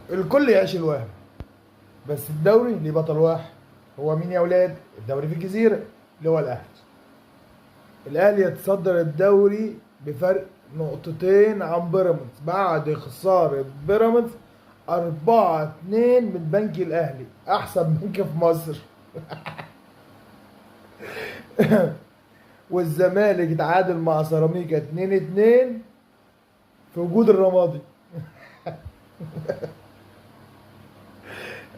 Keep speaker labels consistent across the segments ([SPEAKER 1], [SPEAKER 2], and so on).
[SPEAKER 1] الكل يعيش الوهم، بس الدوري ليه بطل واحد. هو مين يا اولاد؟ الدوري في الجزيرة اللي هو الاهلي. الاهلي يتصدر الدوري بفرق نقطتين عن بيراميدز بعد خسارة بيراميدز 4-2 من بنك الاهلي، احسن بنك في مصر. والزمالك اتعادل مع سيراميكا 2-2 في وجود الرمادي.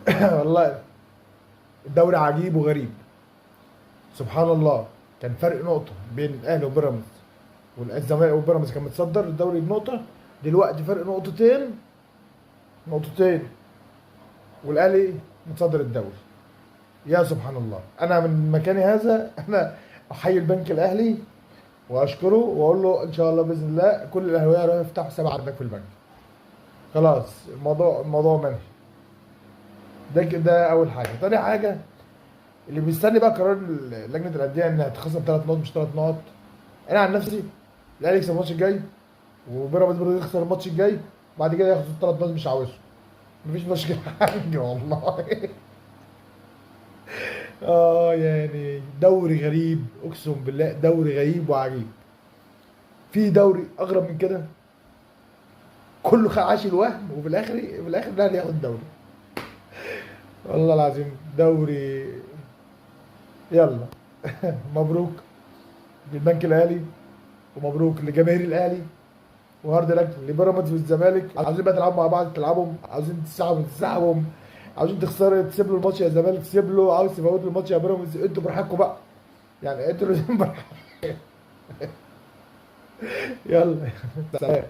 [SPEAKER 1] والله الدوري عجيب وغريب، سبحان الله. كان فرق نقطة بين الأهلي وبيراميدز، والزمالك وبيراميدز كان متصدر الدوري بنقطة، دلوقتي فرق نقطتين، نقطتين، والأهلي متصدر الدوري. يا سبحان الله. أنا من مكاني هذا أنا أحيي البنك الأهلي وأشكره وأقول له إن شاء الله بإذن الله كل الأهلاوية يروحوا يفتحوا حساب عندك في البنك. خلاص الموضوع منهي. ده أول حاجة. تاني حاجة، اللي بيستني بقى قرار لجنة الأندية إنها تخصم 3 نقط مش 3 نقط. أنا عن نفسي الأهلي يكسب الماتش الجاي وبيراميدز برضه يخسر الماتش الجاي، بعد كده ياخد 3 نقط مش عاوزهم، مفيش مشكلة عندي والله. دوري غريب، أقسم بالله دوري غريب وعجيب. في دوري أغرب من كده؟ كله عاش الوهم، وفي الآخر الأهلي ياخد الدوري. والله العظيم دوري. يلا مبروك للبنك الأهلي ومبروك لجماهير الأهلي، وهارد لك لبيراميدز والزمالك. عاوزين بقى تلعبوا مع بعض تلعبهم، عاوزين تسحبوا تسحبهم، عاوزين تخسروا تسيب له الماتش يا زمالك تسيب له، عاوز تفوتوا الماتش يا بيراميدز، انتوا براحتكم بقى، انتوا اللي براحتكم. يلا سلام.